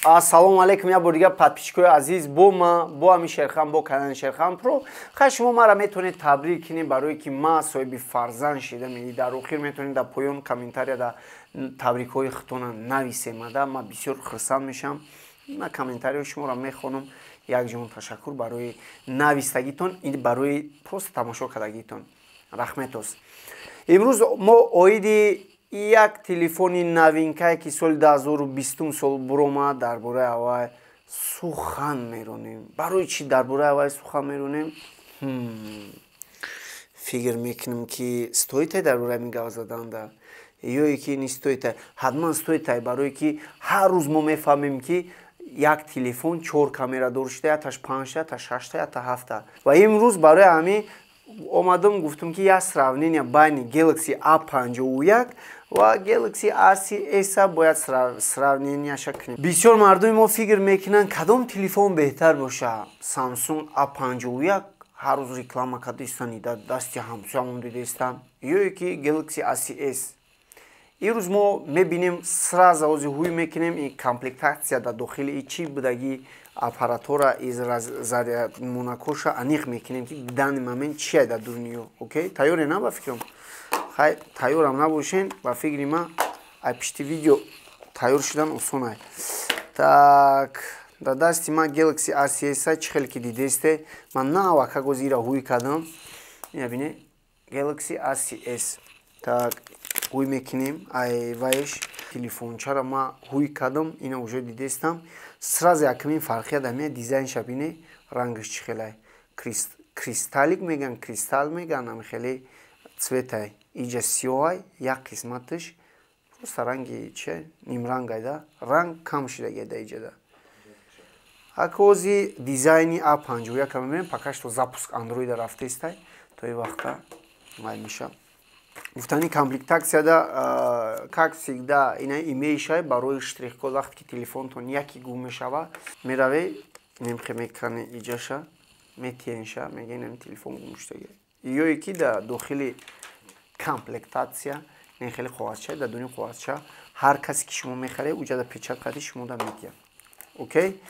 Ассалому алайкум, як бор дигар, подписчикои азиз, бо ма, бо ҳамин Шерхан, бо канали Шерхан Про. Хай, шумо мара метавонед табрик кунед, барое ки ма соҳиби фарзанд шидам. Дар охир метавонед дар поён комментария да табрикҳои худтона нависемада, ма бисёр хурсанд мешавам. Ма комментариҳои шуморо мехонам. Якҷон ташаккур барои навистагитон, ин барои просто тамошо кардагитон, рахметост. Имрӯз мо оиди як телефони новинкае, ки соли 2020 сол буромад, дар бораи авай сухан меронем. Барои чӣ дар бораи авай сухан меронем? Фикр мекунем, ки стоит ай дар бораи ҳамин гап заданда ё ки не стоит ай. Ҳатман стоит ай, барое ки ҳар рӯз мо мефаҳмем, ки як телефон чор камера дор шуда, яташ панҷта, ята шашта, ята ҳафта. Ва имрӯз барои ҳамин омадам, гуфтам, ки як сравнение байни Galaxy A51 ва Galaxy A30s бояд сравненияша кунем. Бисёр мардуми мо фикр мекунанд, кадом телефон беҳтар боша. Samsung A51 ҳар рӯз реклама кардаистан, дар дасти ҳамсоямон дидаистам, ё ки Galaxy A30s. Имрӯз мо мебинем, сразу ози ҳуй мекунем, ин комплектация дар дохили и чӣ будагӣ, аппаратура из монакоша аниқ мекунем, ки данный момент чия дар дунё. Окей, тайёре на, ба фикрам? Хай, тайёрам набошен, ба фикри ма, ай пишти видео тайёр шудан осонай. Так, дар дасти ман Galaxy A30s, чӣ хеле ки дидесте, ман навака гози ира ҳуй кардам. Ина бине, Galaxy A30s. Так, ҳуй мекунем. Ай ваеш телефончара ма ҳуй кардам, ина уже дидестам. Сразу якумин фарқият ҳамия дизайнша бине, рангаш чӣ хелай, кристаллик меган, кристалл меган, ами хеле цветай. Иҷа сиёҳай, як қисматаш просто ранги чи нимрангай да, ранг кам шидагия да иҷада. Акози дизайни А51 мебинем. Пока что запуск андроида рафтаистай, то и вақта вай меша. Гуфтани комплектацияда, как всегда, ина имейшай барои штрихкод. Вақте ки телефонтон яке гум мешава, мераве, немхе мекани, иҷаша метиенша, мега, инами телефон гум шудага. Ё ки да дохили комплектация не хеле коғазча, дар дуни коғазча ҳар касе ки шумо мехаред, уҷада печать карди, шумо да метиҳад. Окей,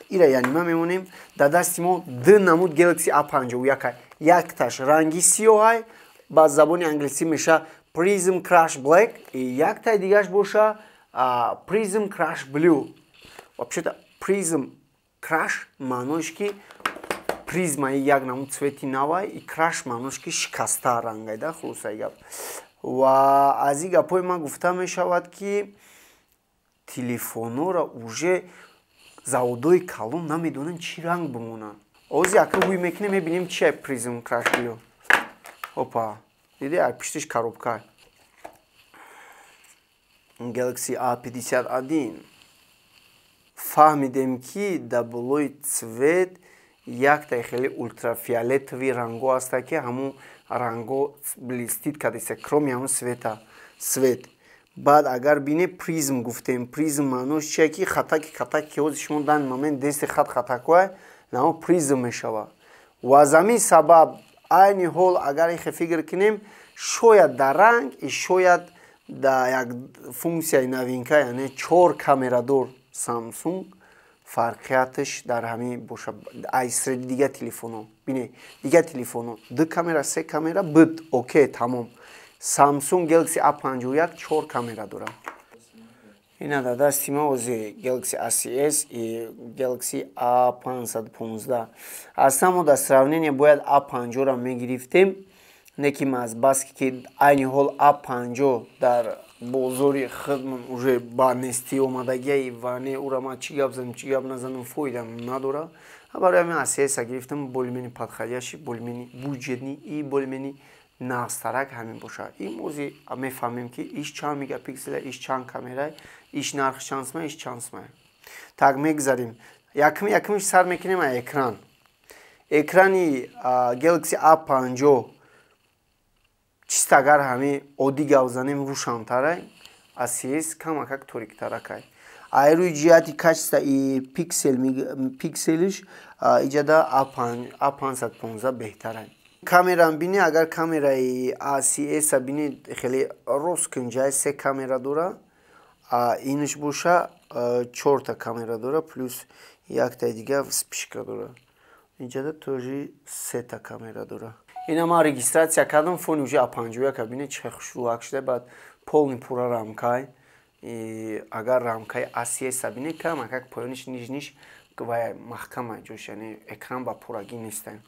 ира яъни ма мемонем. Дар дасти мо ду намуд Galaxy A51. Якташ ранги сиёҳай, ба забони англисӣ меша Prism Crash Black, яктай дигаш боша Prism Crash Blue. Вообще-то Prism Crash маънош ки призмаи як намуд цвети навай, и crash маънош ки шикаста рангай да. Хулосаи гап ва аз ин гапҳои ман гуфта мешавад, ки телефонҳоро уже заводҳои калон намедонанд, чӣ ранг бимонанд. Ози ака ҳуй мекунем, мебинем, чи Prism Crash Blue. Опа, диди, ай пиштиш коробка Galaxy A51. Фаҳмидем, ки дар болои цвет яктай хеле ультрафиолетовый ранго ҳаста, ки ҳамун ранго блестит кардеста, кроме ҳамун света свет. Баъд агар бине, призм гуфтем, призм маънош чия, ки хатаки хатаки ки ҳозир шумо данный момент дести хат хатакое намо призм мешавад. Ва аз ҳамин сабаб айни ҳол агар ихе фикр кунем, шояд дар ранг и шояд дар як функсияи новинка, яъне чор камерадор Samsung, фарқияташ дар ҳамин боша ай среди дигар телефонҳо. Бине, дигар телефонҳо ду камера, се камера буд, окей, тамом. Samsung Galaxy A51 чор камера дорад. Ина дар дасти ма ози Galaxy A30s и Galaxy A515. Аслан мо дар сравнение бояд A50-ро мегирифтем, не ки ма аз баски ки айни ҳол A50 дар бозори худмон уже ба нестӣ омадагиаи ва не, ура ма чӣ гап занем, чӣ гап назанем, фоида надорад. Барои ҳамин A30s гирифтам, более-менее подходящий, более-менее бюджетный и более-менее нағзтарак ҳамин бошад. Имрӯзи мефаҳмем, ки иш чанд мегапиксела, иш чанд камера, иш нарх чанд сма, иш чанд сма. Так, мегзарем. Якумиш сар мекунем аз экран. Экрани Galaxy A50 чист, агар ҳамин оддӣ гап занем, рӯшантарай, аз CS камакак ториктаракай. Ай рӯи ҷиҳати качества и пиксел, пикселиш иҷада A515 беҳтарай. Камерам бини, агар камераи A30s бини, хеле рост кунҷай се камера дора, инаш боша. чорта камера дора, плюс яктаи дига вспышка дора. Инҷада тоже сета камера дора. Ина ман регистрация кардам, фони уже А51 бинед, чӣ хел хушрӯак шуда. Баъд полный пурра рамкай. Агар рамкаи A30S бинед, камакак поёниш нижниш вай маҳкама ҷош, яъне экран ба пуррагӣ нестем.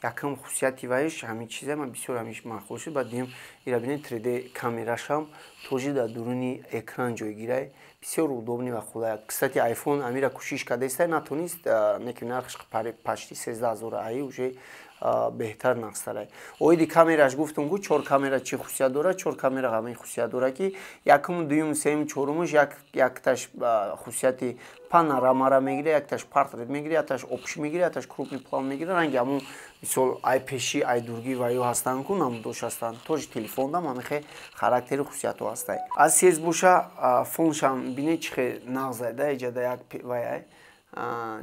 Якум хусусияти вайш ҳамин чизе, ман бисёр ҳамиш маъқул шуд. Баъд дидем, ира бинед, 3D камерашам тоже дар дуруни экран ҷойгирай, бисёр удобный ва қулай. Кстати, iPhone амира кӯшиш кардаиста, натонист, неки нархш почти 13 000, аи уже беҳтар нақстарай. Оиди камераш гуфтум ку, чор камера чӣ хусусият дорад? Чор камера ҳамин хусусият дорад, ки якум, дуюм, сеюм, чорумаш якташ хусусияти панорамара мегирад, якташ портрет мегирад, якташ общий мегирад, якташ крупный план мегирад. Ранги ҳамун мисол ай пеши, ай дургӣ ва ё ҳастанд ку, намудош ҳастанд, тоже телефондам ҳамихе характери хусусиятҳо ҳастай. A30S боша, фоншам бинед, чӣ хел нағзай да. Иҷада як вай,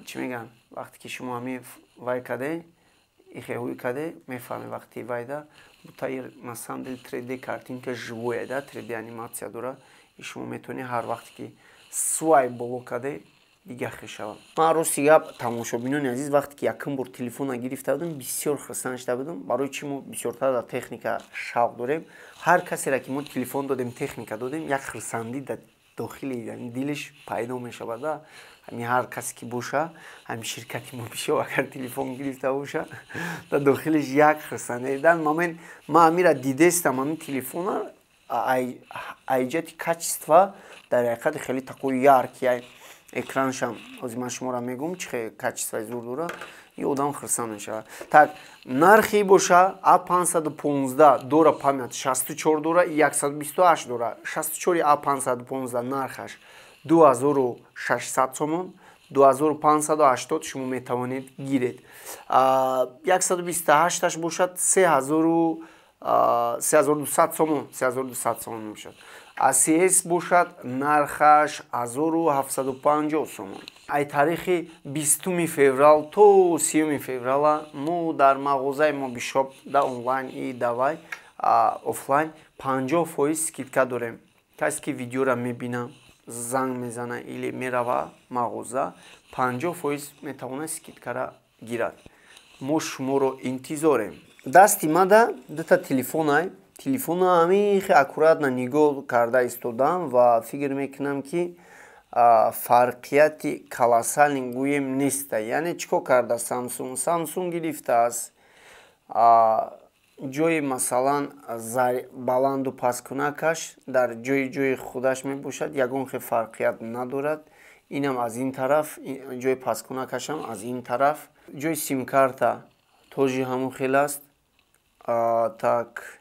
чӣ мегӯянд, вақте ки шумо ҳамин вай каде, ихе ҳуй каде, мефаҳмед, вақти вайда бутаи на самом деле 3D картинка живое да, 3D анимация дора, и шумо метавонед ҳар вақте ки свайп боло каде, дига хел шавад. Ман, рости гап, тамошобинони азиз, вақте ки якум бор телефона гирифта будам, бисёр хурсанд шуда будам. Барои чӣ? Мо бисёртар дар техника шавқ дорем. Ҳар касеро ки мо телефон додем, техника додем, як хурсандӣ дар дохили дилиш пайдо мешавад да. Ҳамин ҳар касе ки боша, ҳамин ширкати мо бишо, агар телефон гирифта боша, дар дохилиш як хурсандӣ. Дар момент ман амира дидестам, ҳамин телефона айҷати качества дар ҳақиқати хеле такой яркий, экраншам ҳозир ман шуморо мегӯм, чӣ хел качествои зур дора, и одам хурсанд мешавад. Так, нархи боша, А515 дора, память 64 дора и 128 дора. 64 А515 нархаш 2600 сомон, 2580 шумо метавонед гиред. 128-аш бошад, 3200 сомон, 3200 сомон мебошад. A30S бошад, нархаш 1750 сомон. Ай таърихи 20 феврал то 30 феврала мо дар мағозаи Мобишоп, да онлайн и давай офлайн, 50% скидка дорем. Касе ки видеоро мебина, занг мезана или мерава мағоза, 50% метавонад скидкара гирад. Мо шуморо интизорем. Дасти мада дута телефонай. Телефона ҳамин аккуратно нигоҳ карда истодам ва фикр мекунам, ки фарқияти колоссальный гӯем неста. Яъне чӣ кор карда Самсунг? Самсунг гирифтааст ҷои, масалан, баланду пасткунакаш дар ҷои худаш мебошад, ягон хел фарқият надорад. Инам аз ин тараф ҷои пасткунакашам, аз ин тараф ҷои симкарта тоже ҳамон хел аст. Так,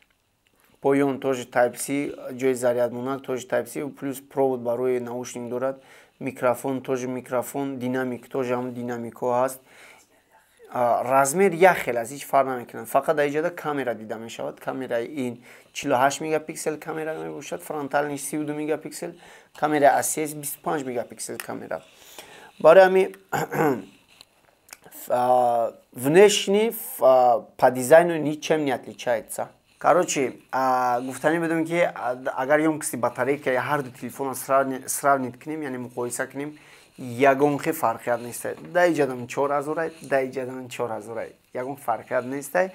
поён тоже Type-C, ҷои зарядмонак тоже Type-C, плюс провод барои наушник дорад, микрофон тоже микрофон, динамик тоже ҳамон динамикҳо ҳаст. Размер як хел аст, ҳеҷ фарқ намекунад. Фақат дар иҷода камера дида мешавад. Камераи ин 48 мегапиксел камера мебошад, фронтальный 32 мегапиксел камера, A30S 25 мегапиксел камера. Барои ҳамин внешне по дизайну ничем не отличается. Короче, гуфтанӣ будем, ки агар ёмкости батарейка ҳарду телефонро сравнить кунем, яъне муқоиса кунем, ягон хел фарқият нестай. Да иҷадам 4000-ай, да иҷадам 4000-ай, ягон фарқият нестай.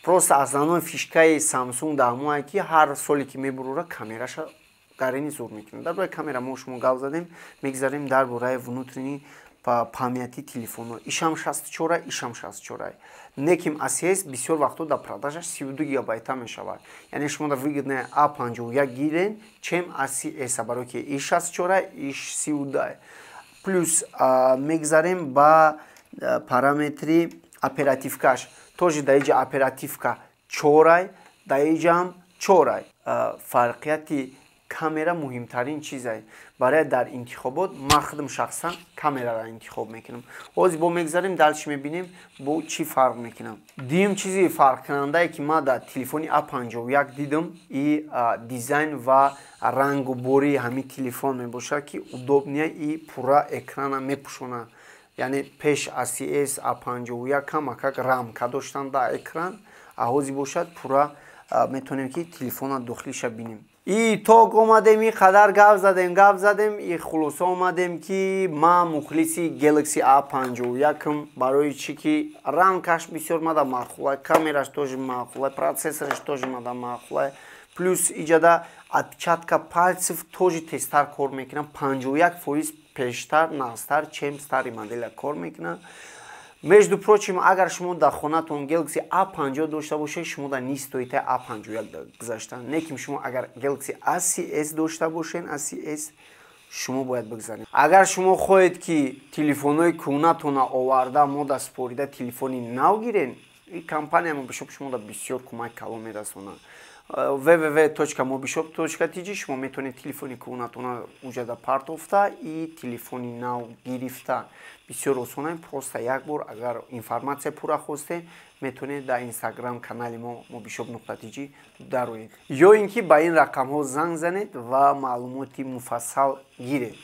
Просто основной фишкаи Самсунг дар ҳамоае, ки ҳар соле ки мебурора, камераша гарени зур мекунад. Дар бораи камера мо шумо гап задем, мегзарем дар бораи внутренний памяти телефонҳо. Ишам 64, ишам 64. Неким A30S бисёр вақтҳо дар продажаш 32 гигабайта мешавад. Яъне шумо дар выгодно А51 гирен, чем A30S, барое ки и 64, иш 32. Плюс мегзарем ба параметри оперативкаш. Тоже дар иҷа оперативка чорай, дар иҷаам чорай. Фарқияти камера муҳимтарин чизае барои дар интихобот. Ман худам шахсан камераро интихоб мекунам. Ҳозир бо мегзарем дальше, мебинем, бо чӣ фарқ мекунам. Дуюм чизи фарқкунандае, ки ман дар телефони А51 дидам, и дизайн ва рангу бории ҳамин телефон мебошад, ки удобный и пурра экрана мепӯшонад. Яъне пеш A30S, А51 камакак рамка доштанд дар экран, а ҳозир бошад, пурра метавонем, ки телефона дохилиша бинем. Итог омадем, и қадар гап задем, гап задем, и хулоса омадем, ки ман мухлиси Galaxy A51. Барои чӣ ки рамкаш бисёр мада маъқулай, камераш тоже маъқулай, процессораш тоже мада маъқулай, плюс иҷада отпечатка пальцев тоже тезтар кор мекунад, 51% пештар, нағзтар, чем старый модела кор мекунад. Между прочим, агар шумо дар хонатон Galaxy A50 дошта бошед, шумо дар не стоит A51 гузаштан. Лекин шумо агар Galaxy A30s дошта бошед, A30s, шумо бояд бигзаред. Агар шумо хоҳед, ки телефонҳои кӯҳнатона оварда, мода спорида, телефони нав гирен, и компания Мобишоп шумо да бисёр кӯмак калон мерасонад. www.mobishop.tj. Шумо метавонед телефони кӯҳнатона уҷада партофта и телефони нав гирифта. Бисёр осона. Просто як бор агар информатсия пурра хостед, метавонед дар Инстаграм канали мо mobishop.tj дароед ё ин ки ба ин рақамҳо занг занед ва маълумоти муфассал гиред.